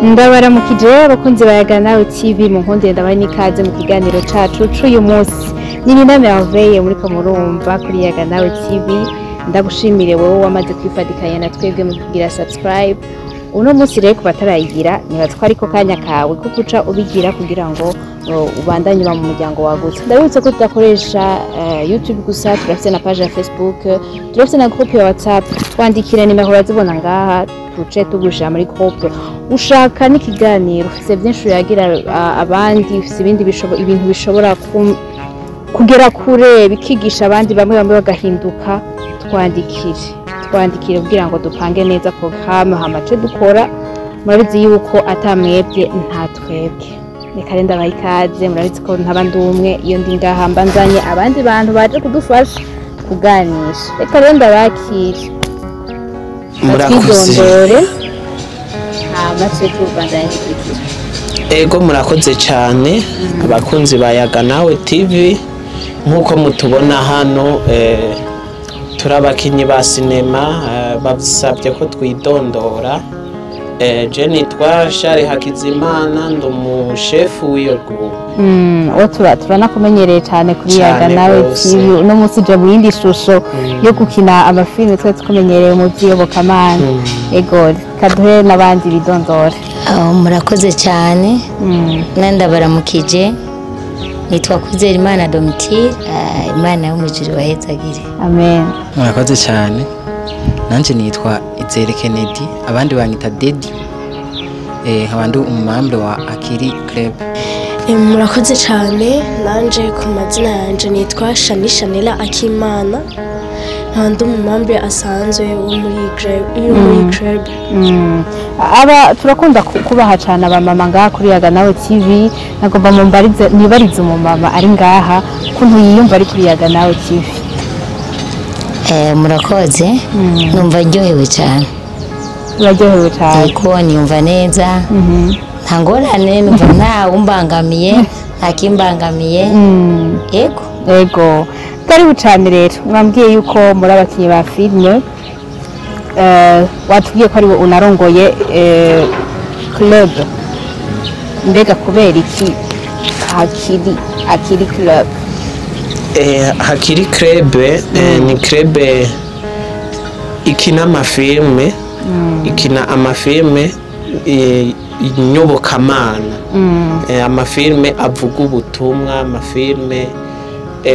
Ndabaramukije abakunzi ba Yaga Nawe TV, mu nkundiye ndabaha n'ikaze mu kiganiro cacu c'uyu munsi. Ni Nina Merveille muriko murumva kuri Yaga Nawe TV. Ndagushimire wowe wamaze kwifatikanya na twebwe mu kugira subscribe. Uno munsi rero, ku batarayigira, nibatwa ariko kanya kawe ko kuca ubigira kugira ngo ubandanye uba mu muryango wagutse. Ndabibutse ko tudakoresha YouTube gusa, turafise na page ya Facebook, turafise na groupe ya WhatsApp. Twandikire, nimero urazibona ngaha, tuce tugushira muri groupe. Ushaka n'ikiganiro, ufise byinshi uyagira abandi, ufise ibindi ibintu bishobora kugera kure, bikigisha abandi, bamwe bamwe bagahinduka, twandikire, twandikire kugira ngo dupange neza programme, hama ce dukora. Murabizi yuko atamwebwe nta twebwe. Reka rero ndabaha ikaze. Murabizi ko ntaba ndi umwe iyo ndi ngaha, mba nzanye abandi bantu baje kudufasha kuganisha. Reka rero ndabakire. Murakoze. Batwidondore, hama ce tubandanye dukurikira. Ego, murakoze cyane, abakunzi ba Yaga Nawe TV. Nk'uko mutubona hano, turi abakinnyi ba sinema. Basabye ko twidondora. Je nitwa Shari Hakizimana, ndi umushefu w'iyo groupe. Uwo turanakumenyereye cyane kuri Cane Yaga Nawe gose. TV. Uno munsi uje mu yindi shusho yo gukina amafilime twari tukumenyereye mu by'iyobokamana. Ego, kaduhe n'abandi bidondore. Aho, murakoze cyane. Nandabaramukije, nitwa Kwizera Imana Domitire. Imana yo mu ijuru bahezagire. Amen. Murakoze cyane. Nanjye nitwa Izere Kennedy, abandi banyita Dedi, nkaba ndi umumembre wa Akiri Club. Murakoze cyane. Nanje ku mazina yanje nitwa Shani Shanela Akimana, nkaba ndi umumembre asanzwe wo muri club. Aba turakunda kubaha cyane abamama ngaha kuri Yaga Nawe TV. Nagomba mumbarize, nibarize umumama ari ngaha kuntu yiyumva ari kuri Yaga Nawe TV. Murakoze, numva ndyohewe cyane. Uraryohewe cyane? Kuko niyumva neza, nta ngorane, numva nta umbangamiye, nta kimbangamiye, yego. Ego, karibu cyane. Rero mwambwiye yuko muri abakinnyi ba filime, watubwiye ko ari we unarongoye club. Mbega kubera iki Hakiri Club? Hakiri Club ni club ikina amafilme, ikina amafilme nyobokamana, amafilme avuga ubutumwa, amafilme.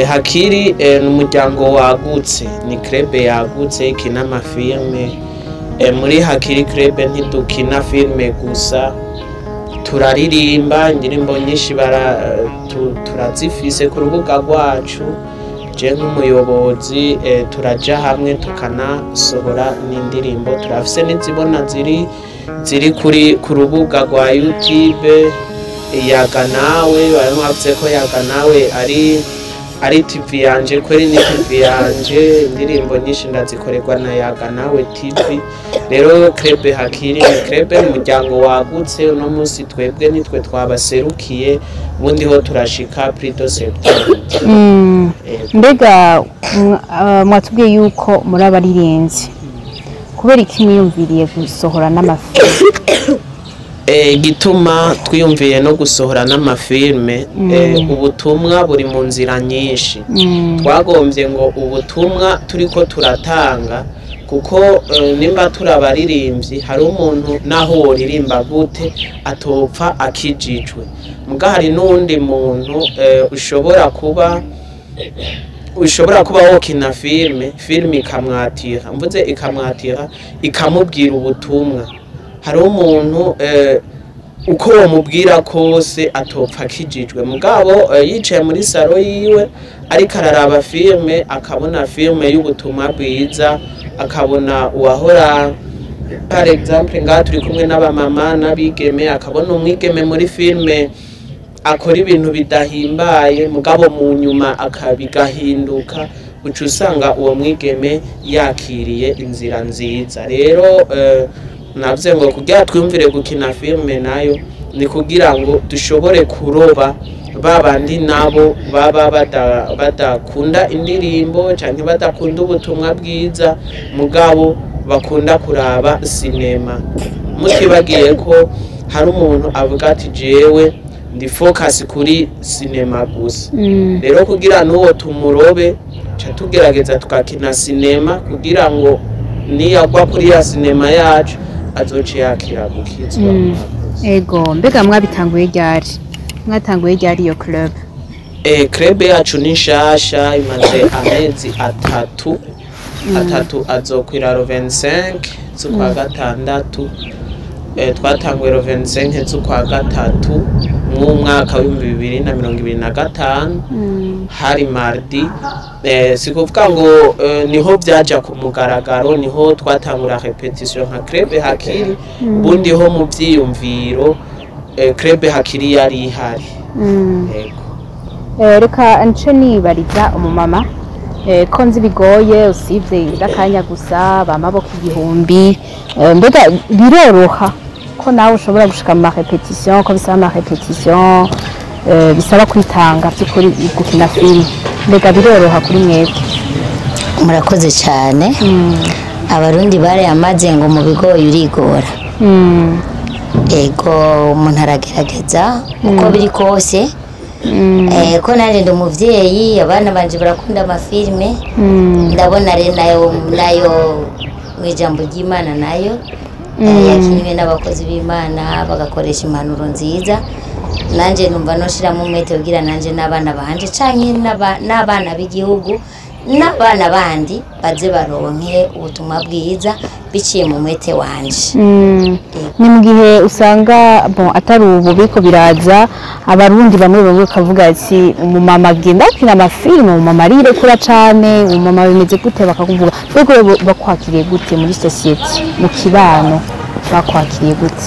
Hakiri ni umuryango wagutse, ni club yagutse ikina amafilme. Muri Hakiri Club ntidukina filme gusa, turaririmba indirimbo nyinshi, turazifise ku rubuga rwacu. Je nk'umuyobozi, turaja hamwe tukanasohora n'indirimbo, turafise n'izibona ziri ku rubuga rwa YouTube Yaga Nawe. Barimo bavuze ko Yaga Nawe ari TV yanje. Kweri ni TV yanje, indirimbo nyinshi ndazikorerwa na Yaga Nawe TV. Rero club Hakiri ni club, umuryango wagutse. Uno munsi twebwe nitwe twabaserukiye, ubundi ho turashika plus de 70. Mbega mwatubwiye yuko muri abaririmbyi, kubera iki mwiyumviriye gusohora n'amafilme? Igituma twiyumviye no gusohora n'amafilme, ubutumwa buri mu nzira nyinshi. Twagombye ngo ubutumwa turiko turatanga, kuko nimba turi abaririmbyi, hari umuntu naho woririmba gute atopfa akijijwe. Muga hari n'uwundi muntu ushobora kuba wokina filme, filme ikamwatira, mvuze ikamwatira, ikamubwira ubutumwa. Hariho umuntu uko wamubwira kose atopfa akijijwe, mugabo yicaye muri salon yiwe ariko araraba filme, akabona filme y'ubutumwa bwiza, akabona uwahora, par exemple ngaha turi kumwe n'abamama n'abigeme, akabona umwigeme muri filme akora ibintu bidahimbaye, mugabo mu nyuma akabigahinduka, uca usanga uwo mwigeme yakiriye inzira nziza. Rero navuze ngo kugira twumvire gukina filme nayo ni kugira ngo dushobore kuroba babandi nabo baba badakunda indirimbo canke badakunda ubutumwa bwiza, mugabo bakunda kuraba sinema. Mutibagiye ko hari umuntu avuga ati jewe ndi focus kuri sinema gusa. Rero kugira n'uwo tumurobe, ca tugerageza tukakina sinema kugira ngo niyagwa kuri ya sinema yacu azoce yakira gukizwa. Ego, mbega mwabitanguye ryari? Mwatanguye ryari iyo club? Club yacu ni nshasha, imaze amezi 3. 3 azokwira le 25 z'ukwa gatandatu. Twatanguye le 25 z'ukwa gatatu mu mwaka w'2025, hari mardi. Si kuvuga ngo niho byaja ku mugaragaro, niho twatangura répétition nka club Hakiri. Ubundi ho mu vyiyumviro, club Hakiri yari ihari. Yego. Reka nce nibariza umumama, ko nzi bigoye usibye n'akanya gusa bamaboko 1000, mbega biroroha ko nawe ushobora gushika mu marépétition, ko bisaba amarépétition, bisaba kwitanga by'ukuri gukina filime, mbega biroroha kuri mwebwe? Murakoze cyane. Abarundi barayamaze ngo mu bigoye urigora. Ego, umuntu aragerageza uko biri kose. Ko nanjye ndi umuvyeyi, abana banje barakunda amafilme. Ndabona rero nayo mu ijambo ry'Imana nayo yakinwe n'abakozi b'Imana, bagakoresha impanuro nziza. Nanjye numva noshiramo umwete kugira nanjye n'abana banje canke n'abana b'igihugu n'abana bandi baze baronke ubutumwa bwiza biciye mu mwete wanje. Ni mu gihe usanga, bon, atari ubu biriko biraza, Abarundi bamwe bamwe bakavuga ati umumama agenda gukina amafilime, umumama arirekura cane, umumama bimeze gute, bakakuvuga. Mbega wewe bakwakiriye gute muri société, mu kibano bakwakiriye gute?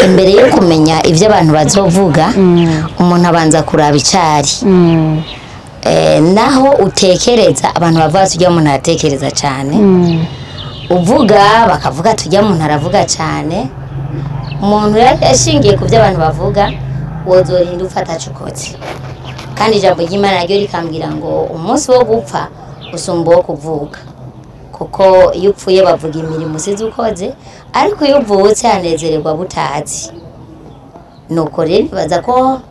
Imbere yo kumenya ibyo abantu bazovuga, umuntu abanza kuraba icari. Naho utekereza, abantu bavuga tujya umuntu aratekereza cyane. Uvuga bakavuga tujya umuntu aravuga cyane. Umuntu yashingiye ku byo abantu bavuga, wozorinda ufata cukotse. Kandi ijambo ry'Imana naryo rikambwira ngo umunsi wo gupfa usumba uwo kuvuka, kuko iyo upfuye bavuga imirimo usize ukoze, ariko iyo uvutse hanezererwa butazi. Nuko rero nibaza ko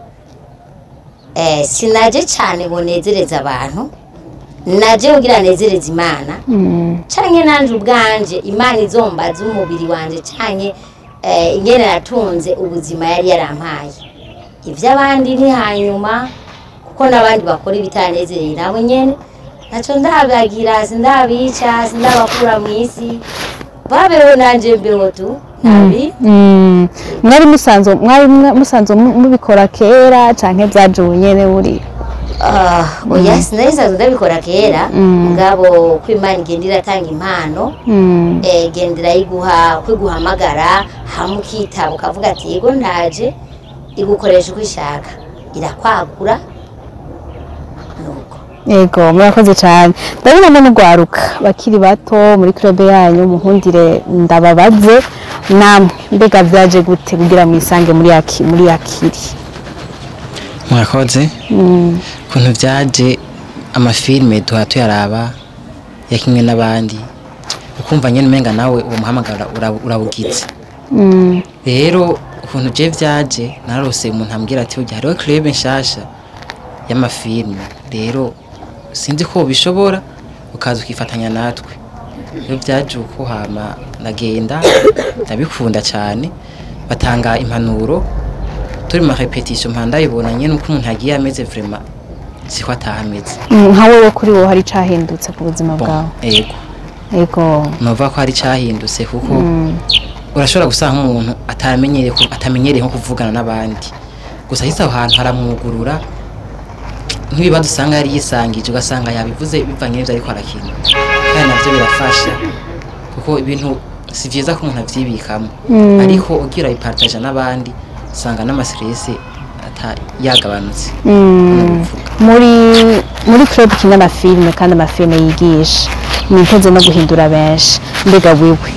sinaje cyane ngo nezereze abantu, naje kugira nezereze Imana, canke nanje ubwanje Imana izombaza umubiri wanje canke ingene natunze ubuzima yari yarampaye. Ivy'abandi ni hanyuma, kuko n'abandi bakora ibitanezereye nabo nyene naco ndabagira, sindabica, sindabakura mw'isi, babeho nanje mbeho tu nabi. Mwari musanzwe mubikora kera canke vyaje ubu nyene buri? Ah, oya, sinari nsanzwe ndabikora kera. Mugabo ko Imana igenda iratanga impano, igenda irayiguha, kwiguhamagara hamwe ukitaba ukavuga ati yego ndaje, igukoresha uko ishaka, irakwagura, nuko. Yego, murakoze cyane. Ndabona no mugwaruka bakiri bato muri club yanyu, muhundire ndababaze namwe, mbega vyaje gute kugira mwisange muri Hakiri? Murakoze. Ukuntu byaje, amafilme duha tuyaraba yakinwe n'abandi, ukumva nyene umenga nawe uwo muhamagara urawugize. Rero ukuntu je vyaje, narose umuntu ambwira ati burya hariho club nshasha y'amafilme, rero sinzi ko ubishobora ukaza ukifatanya natwe. Iyo byaje uko, hama ndagenda ndabikunda cyane. Batanga impanuro turi mu répétition, mpanda ndayibona nyene uko umuntu agiye ameze, vraiment siko ataha ameze. Nka wewe, kuri wowe hari icahindutse ku buzima Bon, bwawe? Yego. Novuga ko hari icyahindutse, kuko urashobora gusanga nk'umuntu atamenyereye nko kuvugana n'abandi, gusa ahise aho hantu haramwugurura, nk'ibibazo usanga yari yisangije ugasanga yabivuze bivanye n'ibyo ariko arakina. Kandi navyo birafasha, kuko ibintu si vyiza ko umuntu avyibikamo, ariko ugira urabipartaja n'abandi, usanga n'amastress ata yagabanutse. Nukuvuga. Muri club ikina amafilme kandi amafilme yigisha, niteze no guhindura benshi. Mbega wewe,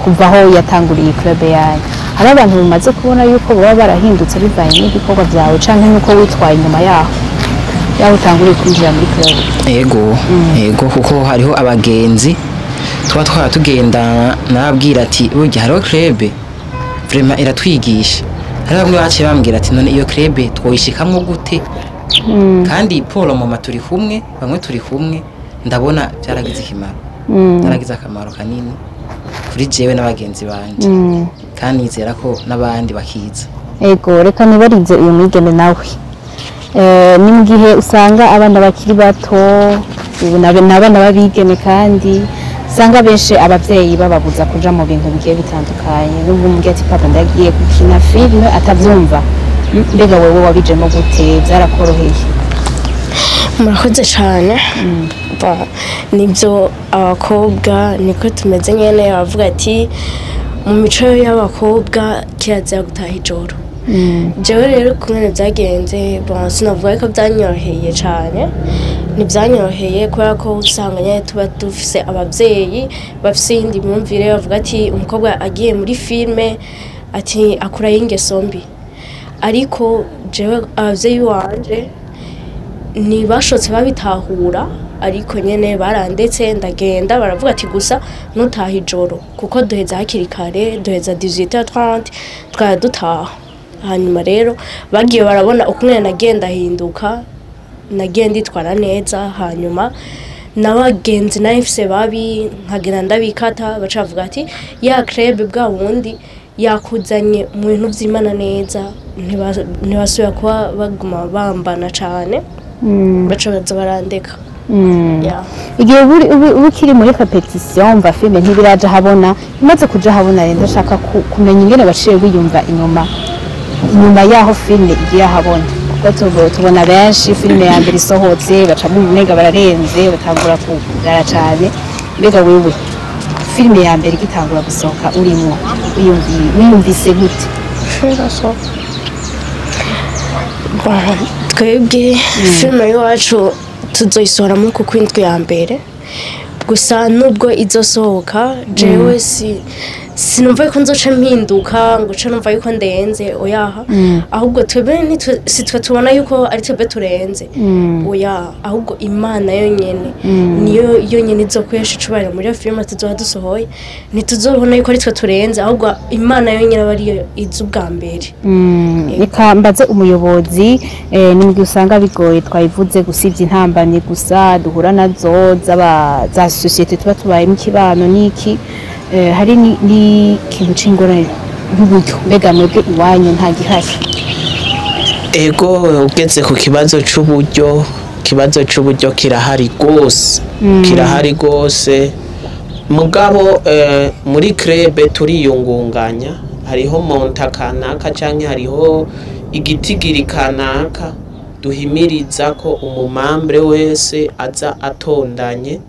kuva aho yatanguriye club yanyu, hari abantu mumaze kubona yuko baba barahindutse bivanye n'ibikorwa byawe canke n'uko witwaye inyuma yaho utanguriye kwinjira muri club? Ego, kuko hariho abagenzi Tuba twaba tugendana, nababwira ati burya hariho club vraiment iratwigisha. Hari bamwe baciye bambwira ati none iyo club twoyishikamwo gute? Kandi Paul mama turi kumwe, bamwe turi kumwe, ndabona byaragize ikimaro, byaragize akamaro kanini kuri jewe n'abagenzi banje, kandi nizera ko n'abandi bakiza. Ego, reka nibarize uyu mwigeme nawe. Ni mu gihe usanga abana bakiri bato ubu n'abana b'abigeme, kandi usanga benshi abavyeyi bababuza kuja mu bintu bigiye bitandukanye, n'ubwo umubwiye ati papa ndagiye gukina filime atavyumva. Mbega wewe wabijemo gute? Vyarakoroheye? Murakoze cyane. Nibyo, abakobwa niko tumeze nyene, bavuga ati mu mico y'abakobwa kirazira gutaha ijoro. Jewe rero kumwe byagenze, bon, sinavuga ko byanyoroheye cyane, ntibyanyoroheye kubera ko usanga nyine tuba dufise ababyeyi bafise iyindi myumvire, bavuga ati umukobwa agiye muri filime ati akurayo ingeso mbi. Ariko jewe ababyeyi wanje ntibashotse babitahura, ariko nyene barandetse ndagenda, baravuga ati gusa ntutahe ijoro kuko duheza hakiri kare, duheza 18h30 tukaba dutaha. Hanyuma rero bagiye barabona uko umwana agenda ahinduka, nagiye nditwara neza, hanyuma n'abagenzi nari mfise babi nkagenda ndabikata, baca bavuga ati ya club bwa bundi yakuzanye mu bintu vy'Imana neza, ntibasubira kuba baguma bambana cane, baca baza barandeka. Yeah. Igihe uba ukiri muri répétition, mva filime ntibiraja habona, imaze kuja habona rero ndashaka kumenya ingene baciye biyumva inyuma yaho filime igiye ahabona, kuko tubona benshi filime ya mbere isohotse baca umenga bararenze, batangura kugara cane. Mbega wewe filime ya mbere igitangura gusohoka urimwo wiyumvise gute? Bon, twebwe filime y'iwacu tuzoyisohora muri uku kw'indwi ya mbere gusa, nubwo izosohoka jewe si sinumva yuko nzoca mpinduka ngo uce numva yuko ndenze, oyaha. Ahubwo twebwe si twe tubona yuko ari twebwe turenze, oya, ahubwo Imana yonyene niyo yonyene izokoresha icubahiro muri iyo filime tuzoba dusohoye. Ntituzobona yuko ari twe turenze, ahubwo Imana yonyene aba ariyo iza ubwa mbere. Reka mbaze umuyobozi. Ni mu gihe usanga bigoye, twabivuze, gusibya intambamyi gusa duhura nazo z'aba za société tuba tubayemo, ikibano n'iki, hari n'ikintu c'ingorane y'uburyo. Mbega mwebwe iwanyu nta gihari? Ego, ugeze ku kibazo c'uburyo, ikibazo c'uburyo kirahari rwose, kirahari rwose. Mugabo muri club turiyungunganya, hariho montant kanaka canke hariho igitigiri kanaka duhimiriza ko umu membre wese aza atondanye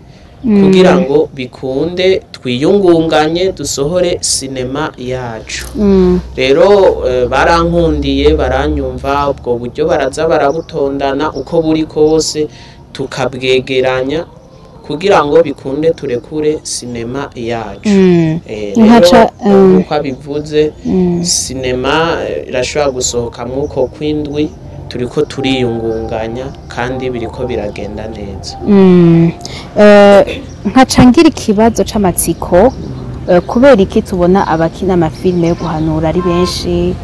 kugira ngo bikunde twiyungunganye dusohore sinema yacu. Rero barankundiye, baranyumva, ubwo buryo baraza barabutondana uko buri kose, tukabwegeranya kugira ngo bikunde turekure sinema yacu. Rero nk'uko abivuze, sinema irashobora gusohoka mw'uko kw'indwi, turiko turiyungunganya kandi biriko biragenda neza. Nkaca ngira ikibazo c'amatsiko, kubera iki tubona abakina amafilime yo guhanura ari benshi,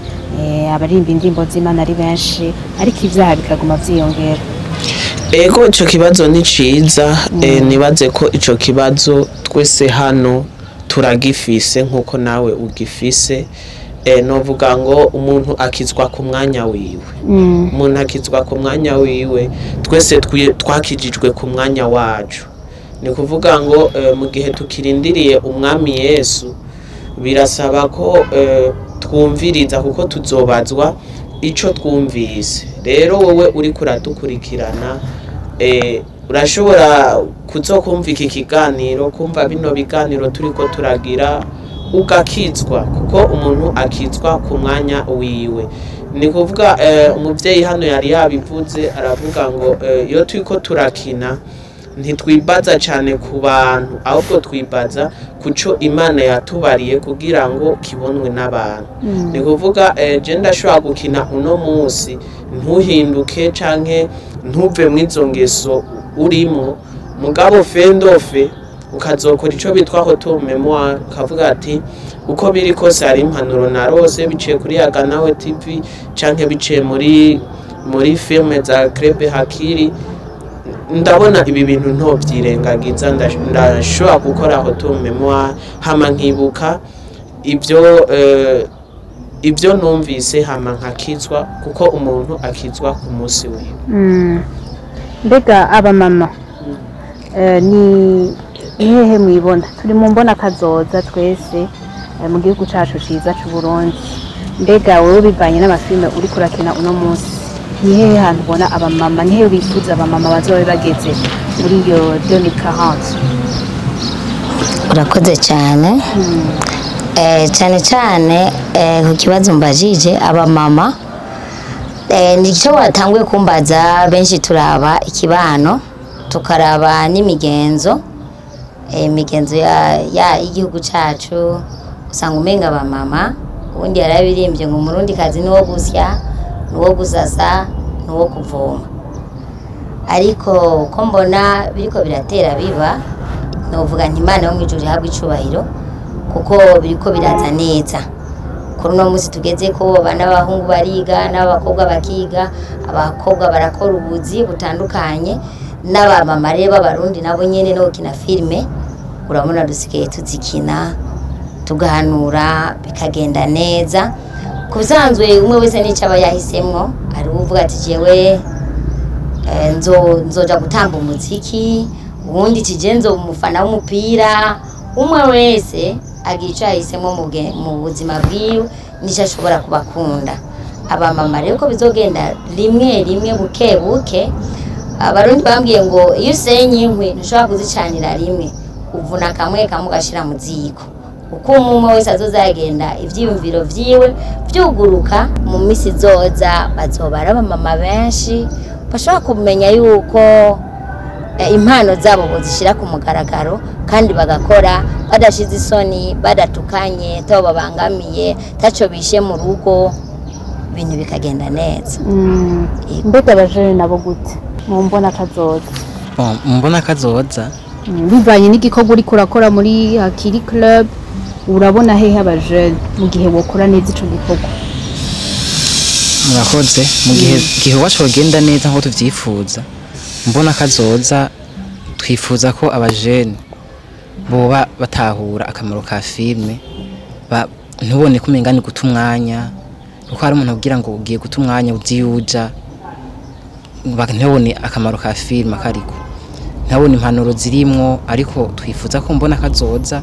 abaririmba indirimbo z'Imana ari benshi, ariko ivyaha bikaguma vyiyongera? Ego, ico kibazo ni ciza. Nibaze ko ico kibazo twese hano turagifise nkuko nawe ugifise. Novuga ngo umuntu akizwa ku mwanya wiwe, umuntu akizwa ku mwanya wiwe. Twese twakijijwe ku mwanya wacu. Ni kuvuga ngo mu gihe tukirindiriye umwami Yesu, birasaba ko twumviriza, kuko tuzobazwa ico twumvise. Rero wowe uriko uradukurikirana, urashobora kuzokumva iki kiganiro, kumva bino biganiro turiko turagira, ugakizwa, kuko umuntu akizwa ku mwanya wiwe. Ni kuvuga umuvyeyi hano yari yabivuze, aravuga ngo iyo turiko turakina ntitwibaza cyane ku bantu, ahubwo twibaza kuco Imana yatubariye kugira ngo kibonwe n'abantu. Ni kuvuga je ndashobora gukina uno munsi ntuhinduke canke ntuve mw'izo ngeso urimo, mugabo fendofe Ukazokora ico bitwa retour mémoire, ukavuga ati uko biri kose hari impanuro narose biciye kuri Yaga Nawe TV canke biciye muri filme za Club Hakiri. Ndabona ibi bintu ntobyirengagiza, ndashobora gukora retour mémoire, hama nkibuka ibyo numvise, hama nkakizwa, kuko umuntu akizwa ku munsi wiwe. Mbega abamama, ni hehe mwibona? Turi mu mbona kazoza twese mu gihugu cacu ciza c'u Burundi. Mbega wowe, bivanye n'amafilme uriko urakina uno munsi, ni hehe hantu ubona abamama, ni hehe wifuza abamama bazoba bageze muri iyo 2040? Urakoze cyane. Cyane cyane ku kibazo mbajije, abamama, nicyo watanguye kumbaza. Benshi turaba ikibano, tukaraba n'imigenzo, imigenzo ya y'igihugu cacu. Usanga umenga abamama, ubundi yarabirimbye ngo umurundi kazi niwo gusya, niwo gusasa, niwo kuvoma. Ariko ko mbona biriko biratera biba, novuga nti Imana yo mw'ijuru ihabwe icubahiro, kuko biriko biraza neza. Kuri uno munsi tugeze ko abana b'abahungu bariga n'abakobwa bakiga, abakobwa barakora ubuzi butandukanye, n'abamama rero b'abarundi nabo nyene no gukina filime urabona dusigaye tuzikina, tugahanura bikagenda neza. Ku bisanzwe umwe wese n'icyo aba yahisemwo. Hari uvuga ati jewe nzoja gutamba umuziki, uwundi kije nzo umufana w'umupira. Umwe wese agira icyo yahisemo mu buzima bwiwe n'icyo ashobora kubakunda. Abamama rero ko bizogenda rimwe rimwe, buke buke. Abarundi bambwiye ngo iyo usenye inkwi ntushobora kuzicanira rimwe, uvuna kamwe kamwe ugashira mu ziko. Uko umwe wese azozagenda ivyiyumviro vyiwe vyuguruka, mu misi izoza bazoba ari abamama benshi bashobora kumenya yuko impano zabo bozishyira ku mugaragaro kandi bagakora badashize isoni, badatukanye, taho babangamiye, taco bishe mu rugo, ibintu bikagenda neza. Yego. Mbega abajene nabo gute mu mbona kazoza? Bon, mbona kazoza. Bivanye n'igikorwa uriko urakora muri Hakiri Club, urabona hehe abajene mu gihe wokora neza ico gikorwa? Murakoze. Mu gihe iwacu bagenda neza nkuko tuvyifuza, mbona kazoza twifuza ko abajene boba batahura akamaro ka filme, ntubone ko umenga ni guta umwanya, kuko hari umuntu abwira ngo ugiye guta umwanya uzi yuja, ntubone akamaro ka filme akariko, ntabone impanuro zirimwo. Ariko twifuza ko mbona kazoza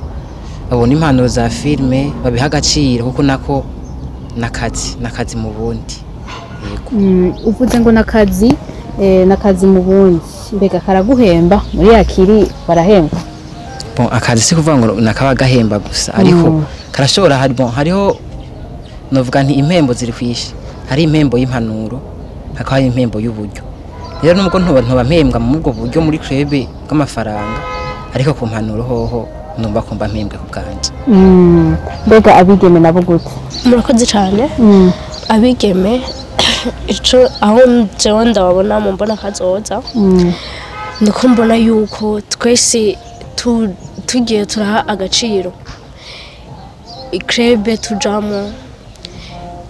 babona impanuro za filme, babiha agaciro, kuko nako nakazi mu bundi. Yego. Uvuze ngo nakazi mu bundi, mbega karaguhemba? Muri Hakiri barahemba? Bon, akazi si kuvuga ngo nakaba gahemba gusa, ariko karashobora. Hari, bon, hariho, novuga nti impembo ziri kwishi. Hari impembo y'impanuro, hakaba hari impembo y'uburyo. Rero nubwo ntuba mpembwa mu ubwo buryo muri club bw'amafaranga, ariko ku mpanuro hoho numva ko mba mpembwe ku bwanje. Mbega abigeme nabo gute? Murakoze cyane. Abigeme, ico aho jewe ndababona mu mbona kazoza, niko mbona yuko twese tugiye turaha agaciro club tujamo,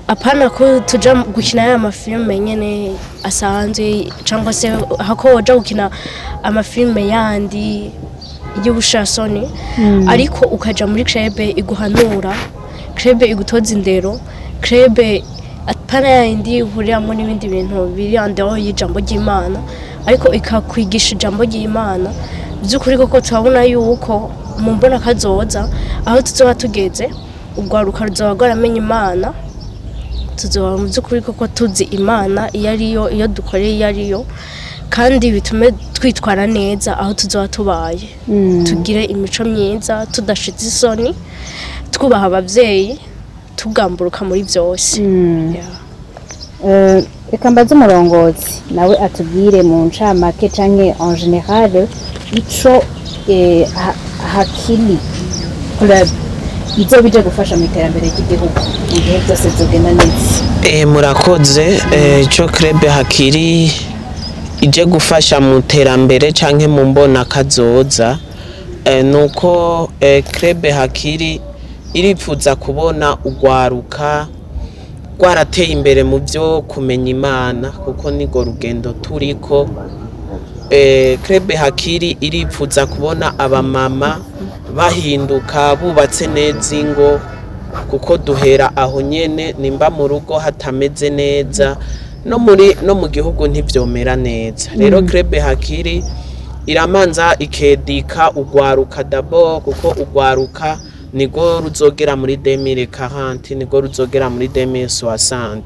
apana ko tuja gukina ya mafilme nyene asanzwe, cyangwa se hako woja gukina amafilme yandi y'ubushasoni, ariko ukaja muri club iguhanura, club igutoza indero, club apana yindi uhuriramo n'ibindi bintu biri andeho y'ijambo ry'Imana, ariko ikakwigisha ijambo ry'Imana by'ukuri. Koko turabona yuko mu mbona kazoza aho tuzoba tugeze, urwaruka ruzoba rwaramenye Imana, tuzoba mu by'ukuri koko tuzi Imana iyo ariyo, iyo dukoreye iyo ariyo, kandi bitume twitwara neza aho tuzoba tubaye, tugire imico myiza, tudashize isoni, twubaha ababyeyi, tugamburuka muri byose. Yeah. Reka mbaze umurongozi nawe atubwire mu ncamake canke en général ico Hakiri Club izoba ije gufasha mu iterambere ry'igihugu mu gihe byose bizogenda neza. Murakoze. Ico club Hakiri ije gufasha mu terambere canke mu mbona kazoza, Nuko Club Hakiri iripfuza kubona ugwaruka rwarateye imbere mu byo kumenya Imana, kuko nigo rugendo turiko. Club Hakiri iripfuza kubona abamama bahinduka bubatse neza ingo, kuko duhera aho nyene. Nimba mu rugo hatameze neza, no mu gihugu ntivyomera neza. Rero Club Hakiri iramanza ikedika ugwaruka d'abord, kuko ugwaruka nigo ruzogera muri 2040, nigo ruzogera muri 2060.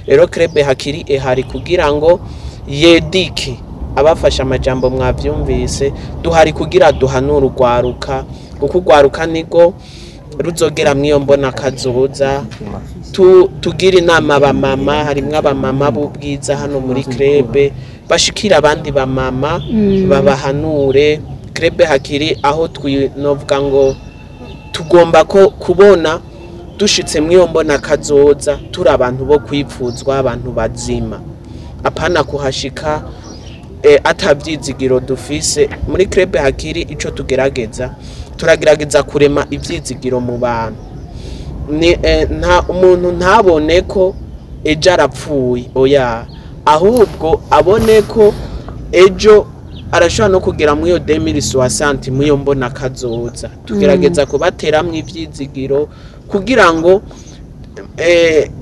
Rero Club Hakiri ihari kugira ngo yedike abafashe amajambo, mwavyumvise. Duhari kugira duhanure ugwaruka, kuko ugwaruka nigo ruzogera mw'iyo mbona kazoza. Tugira inama abamama, harimwo abamama b'ubwiza hano muri club, bashikira abandi bamama babahanure. Club Hakiri aho twinovuga ngo tugomba ko kubona dushitse mw'iyo mbona kazoza turi abantu bo kwipfuzwa, abantu bazima, apana kuhashika atavyizigiro dufise. Muri Club Hakiri ico tugerageza, turagerageza kurema ivyizigiro mu bantu. Ni nta umuntu ntabone ko ejo arapfuye, oya, ahubwo abone ko ejo arashobora no kugera muri iyo 2060, muri iyo mbona kazoza. Tugerageza kubateramwo ivyizigiro kugira ngo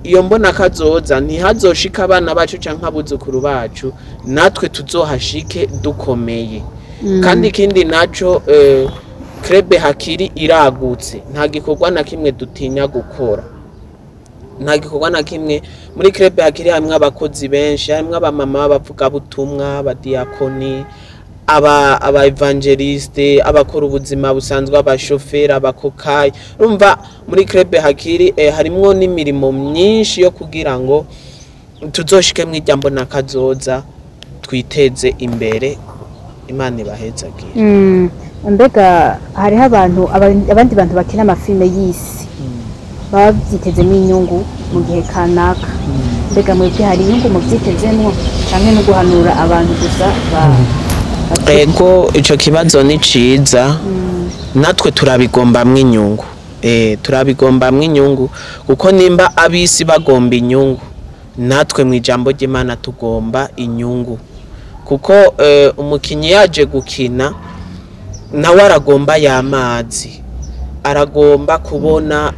iyo mbona kazoza ntihazoshika abana bacu canke abuzukuru bacu, natwe tuzohashike dukomeye. Kandi ikindi naco, Club Hakiri iragutse, nta gikorwa na kimwe dutinya gukora, nta gikorwa na kimwe. Muri Club Hakiri harimwo abakozi benshi, harimwo abamama b'abavugabutumwa, abadiyakoni, aba évangéliste, abakora ubuzima busanzwe, abashoferi, abakokayi. Urumva muri Club Hakiri harimwo n'imirimo myinshi yo kugira ngo tuzoshike mw'irya mbona kazoza, twiteze imbere. Imana ibahezagire. Mbega hariho abantu abandi bantu bakina amafilme y'isi baba bavyitezemo inyungu mu gihe kanaka. Mbega mwebwe hari inyungu muvyitezemwo, canke no guhanura abantu gusa Ego, ico kibazo ni ciza. Natwe turabigombamwo inyungu, turabigombamwo inyungu, kuko nimba abisi bagomba inyungu, natwe mu ijambo ry'Imana tugomba inyungu, kuko umukinyi yaje gukina nawe aragomba y'amazi, aragomba kubona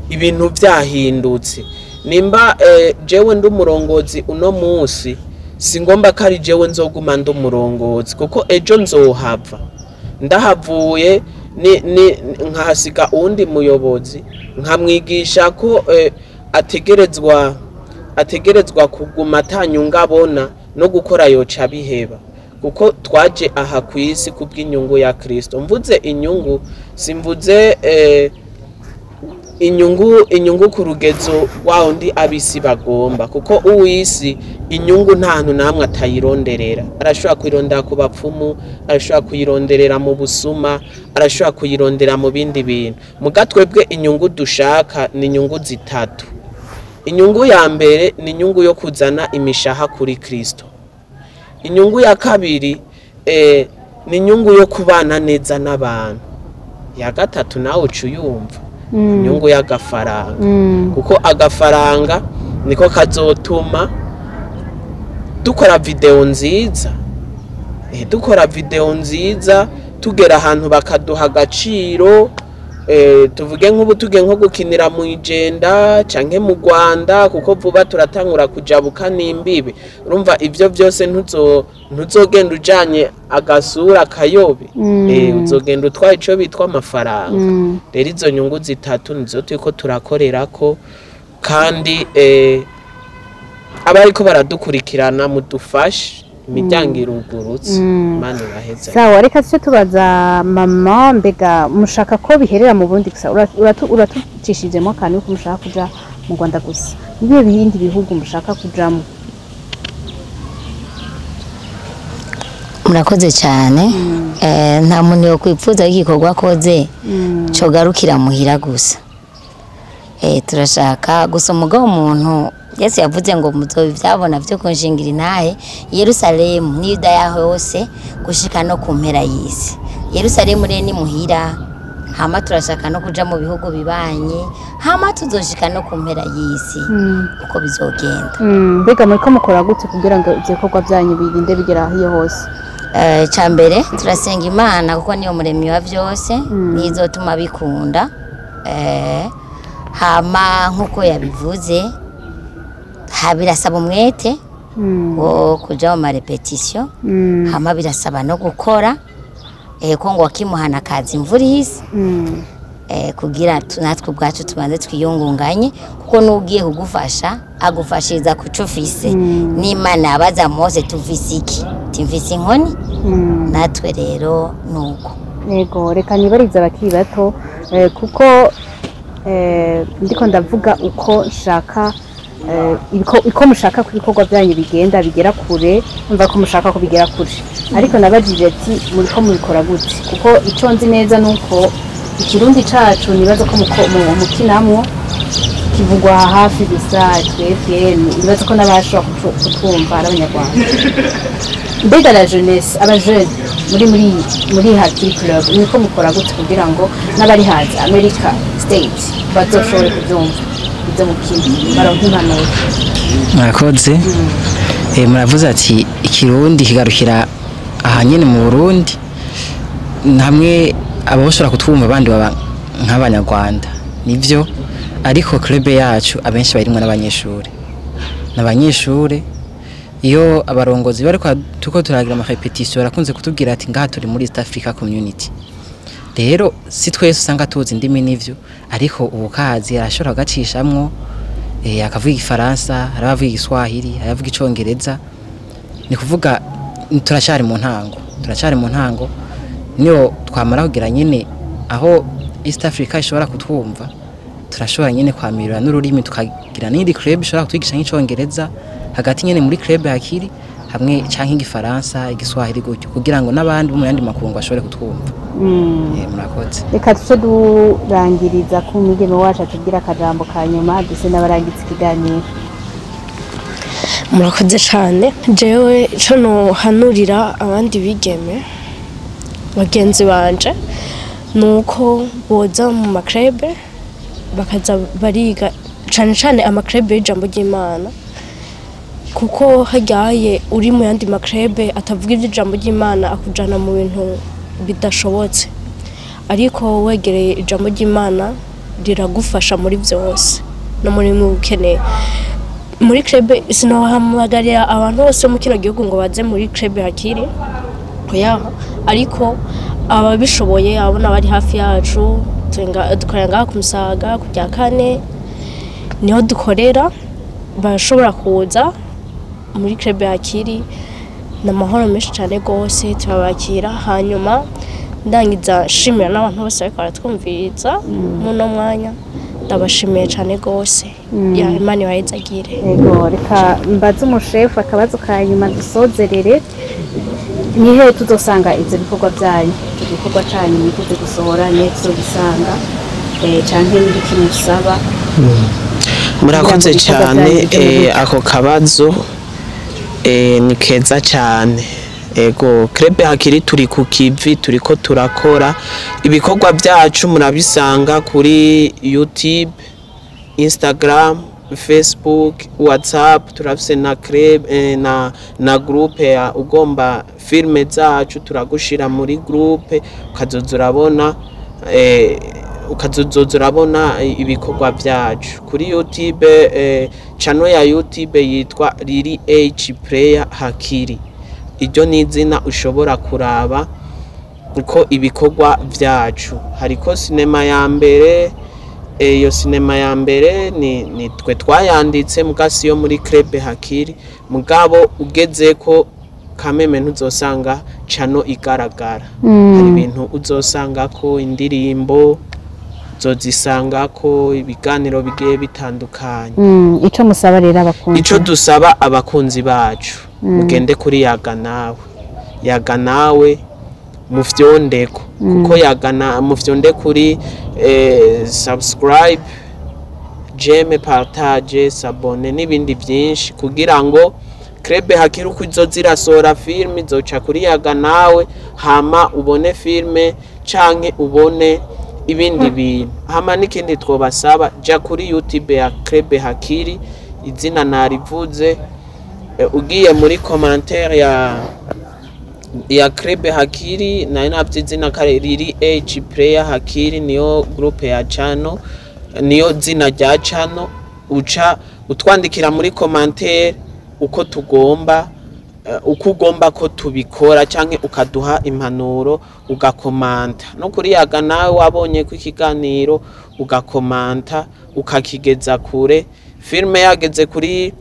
ibintu vyahindutse. Nimba jewe ndi umurongozi uno munsi, singomba ko ari jewe nzoguma ndi umurongozi, kuko ejo nzohava ndahavuye ni nkahasiga uwundi muyobozi, nkamwigisha ko ategerezwa kuguma atanyunga abona no gukora yoca biheba, kuko twaje aha ku isi kubw'inyungu ya Kristo. Mvuze inyungu, simvuze inyungu ku rugezo wa undi abisi bagomba, kuko uwisi inyungu nta hantu namwe atayironderera. Arashobora kuyirondera ku bapfumu, arashobora kuyironderera mu busuma, arashobora kuyirondera mu bindi bintu. Muga twebwe inyungu dushaka ni inyungu zitatu. Inyungu ya mbere ni inyungu yo kuzana imishaha kuri Kristo. Inyungu ya kabiri ni inyungu yo kubana neza n'abantu. Ya gatatu nawe uca uyumva, inyungu y'agafaranga, kuko agafaranga niko kazotuma dukora video nziza, dukora video nziza, tugera ahantu bakaduha agaciro. Tuvuge nk'ubu tugiye nko gukinira mu Ijenda canke mu Rwanda, kuko vuba turatangura kujabuka n'imbibe. Urumva ivyo vyose ntuzogenda ujanye agasura kayobe, uzogenda utwaye ico bitwa amafaranga. Rero izo nyungu zitatu nizo turiko turakorerako, kandi abariko baradukurikirana mudufashe, imiryango irugurutse. Imana ibaheze. Sawa, reka tuce tubaza mama. Mbega mushaka ko biherera mu Burundi gusa? Uratucishijemo akantu ko mushaka kuja mu Rwanda gusa. Nibihe bindi bihugu mushaka kujamo? Murakoze cyane. Nta muntu yo kwipfuza igikorwa akoze cogarukira muhira gusa. Turashaka gusa umugabo umuntu Yesu yavuze ngo muzoba ivyabona vyo kunshingira intahe i Yerusalemu n'Yudaya hose gushika no ku mpera y'isi. Yerusalemu rero ni muhira, hama turashaka no kuja mu bihugu bibanye, hama tuzoshika no ku mpera y'isi uko bizogenda. Mbega muriko mukora gute kugira ngo ivyo bikorwa byanyu birinde bigera hiyo hose? Ca mbere turasenga Imana, kuko niyo muremyi wa vyose, niyo izotuma bikunda. Hama nkuko yabivuze, birasaba umwete wo kuja mu marépétition, hama birasaba no gukora, ko ngo wakimuhana kaza imvura ihise, kugira natwe ubwacu tubanze twiyungunganye, kuko n'ugiye kugufasha agufashiriza kuco ufise. N'Imana yabaza Mose: "Tufise iki?" Timfise inkoni. Natwe rero nuko. Yego, reka nibarize abakiri bato, kuko ndiko ndavuga uko nshaka, uko mushaka ko ibikorwa byanyu bigenda bigera kure, umva ko mushaka ko bigera kure, ariko nabajije ati: "Muriko mubikora gute?" Kuko ico nzi neza nuko ikirundi cacu, nibaza ko mukinamwo kivugwa hafi gusa twebwe, nibaza ko n'abashobora kutwumva ari abanyarwanda. Mbega la jeunesse, abajene muri Hakiri Club, niko mukora gute kugira ngo n'abari hanze, America, State, bazoshobore kubyumva ibyo mukina, baronke impanuro? Murakoze. Muravuze ati ikirundi kigarukira aha nyene mu Burundi, hamwe abashobora kutwumva abandi baba nk'abanyarwanda. Nivyo, ariko club yacu abenshi barimwo n'abanyeshure, n'abanyeshure. Iyo abarongozi bariko tuko turagira ama répétition, barakunze kutubwira ati: "Ngaha turi muri East Africa Community." Rero si twese usanga tuzi indimi, nivyo, ariko ubukazi arashobora kugacishamwo, akavuga igifaransa, hari abavuga igiswahili, hari abavuga icongereza. Ni kuvuga turacari mu ntango, turacari mu ntango. Niyo twamara kugira nyene aho East Africa ishobora kutwumva, turashobora nyene kwamirira n'ururimi, tukagira n'indi club ishobora kutwigisha nk'icongereza hagati nyene muri club Hakiri hamwe, canke igifaransa, igiswahili, gutyo, kugira ngo n'abandi bo mu yandi makungu bashobore kutwumva. Murakoze. Reka tuce durangiriza ku mwigeme wacu atubwira akajambo ka nyuma, duse n'abarangitse ikiganiro. Murakoze cyane. Jewe ico nohanurira abandi bigeme bagenzi banje ni uko boza mu maclub, bakaza bariga cane cane amaclub y'ijambo ry'Imana, kuko haryaye uri mu yandi maclub atavuga iby'ijambo ry'Imana akujana mu bintu bidashobotse, ariko wegereye ijambo ry'Imana riragufasha muri byose no muri bimwe ukeneye. Muri club, sinohamagarira abantu bose bo mu kino gihugu ngo baze muri club Hakiri, oya, ariko ababishoboye, abona bari hafi yacu, dukorera ngaha ku Musaga ku rya kane niho dukorera, barashobora kuza muri club Hakiri. Ni amahoro menshi cyane rwose, turabakira. Hanyuma ndangiza nshimira n'abantu bose bariko baratwumviriza muno mwanya, ndabashimiye cyane rwose. Ya Imana ibahezagire. Yego, reka mbaze umushefu akabazo ka nyuma dusozerere: ni hehe tuzosanga ivyo bikorwa byanyu, icyo gikorwa canyu mwiteze gusohora? Nihe tuzobisanga, canke n'ibiki musaba? Murakoze Kugira ngo ibikorwa cyane. byanyu bije mu buryo. Ako kabazo ni keza cyane. Ego, Club Hakiri turi ku kivi, turiko turakora ibikorwa byacu, murabisanga kuri YouTube, Instagram, Facebook, WhatsApp. Turafise na club, na groupe ya ugomba filme zacu, turagushira muri groupe, ukazoza urabona ibikorwa byacu kuri YouTube. Channel ya YouTube yitwa Lili H Prayer Hakiri, iryo ni izina ushobora kuraba uko ibikorwa byacu. Hariko sinema ya mbere, iyo sinema ya mbere ni twe twayanditse, mugasi yo muri Club Hakiri. Mugabo ugeze ko kameme ntuzosanga channel igaragara, hari ibintu uzosanga ko indirimbo, uzozisanga ko ibiganiro bigiye bitandukanye. Ico musaba rero abakunzi? Ico dusaba abakunzi bacu, mugende kuri Yaga Nawe, Yaga Nawe mufyondeko, kuko Yagana mufyonde kuri subscribe, j'aime, partage, s'abonner n'ibindi byinshi, kugira ngo Club Hakiri uko izo zirasohora filime izoca kuri Yaga Nawe. Hama ubone filme canke ubone ibindi bintu. Hama n'ikindi twobasaba, ja kuri YouTube ya Club Hakiri, izina narivuze. Ugiye muri commentaire ya Club Hakiri, nayo navyo izina kare riri H Player Hakiri, niyo groupe ya channel, niyo zina rya channel. Uca utwandikira muri commentaire uko tugomba, uko ugomba ko tubikora, canke ukaduha impanuro, ugakomanta no kuri Yaga Nawe. Wabonye ko ikiganiro ugakomanta, ukakigeza kure. Filme yageze kuri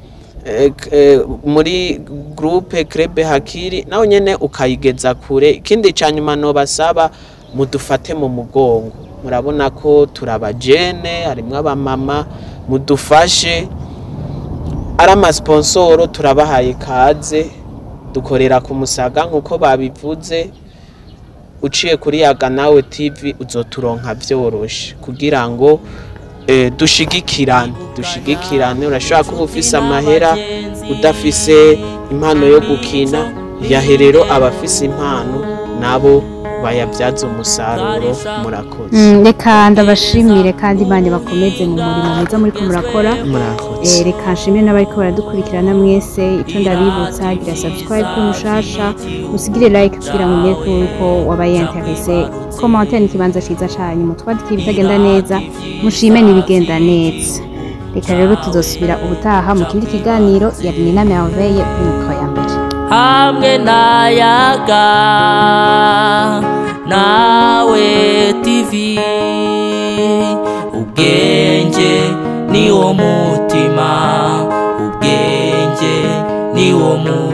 muri groupe Club Hakiri, nawe nyene ukayigeza kure. Ikindi ca nyuma nobasaba, mudufate mu mugongo. Murabona ko turabajene, harimwo abamama, mudufashe. Ari amasponsoro, turabahaye kaze. Dukorera ku Musaga nk'uko babivuze. Uciye kuri Yaga Nawe TV uzoturonka vyoroshe, kugira ngo dushigikirane. Urashobora kuba ufise amahera, udafise impano yo gukina. Yahe rero abafise impano nabo bayabyaza umusaruro. Murakoze. Reka ndabashimire kandi Imana bakomeze mu murimo mwiza muriko murakora. Murakoze. Reka nshimire n'abariko baradukurikirana mwese. Ico ndabibutsa, gira subscribe kuri mushasha, usigire like kugira ngo umenye ko wabaye intéressé. Commentaire ni ikibanza ciza canyu, mutwandikire ibitagenda neza, mushime n'ibigenda neza. Reka rero tuzosubira ubutaha mu kindi kiganiro. Yari Nina Merveille kuri mikoro ya mbere. Hamwe na Yaga Nawe TV, ubwenge ni wo mutima, ubwenge ni wo mutima.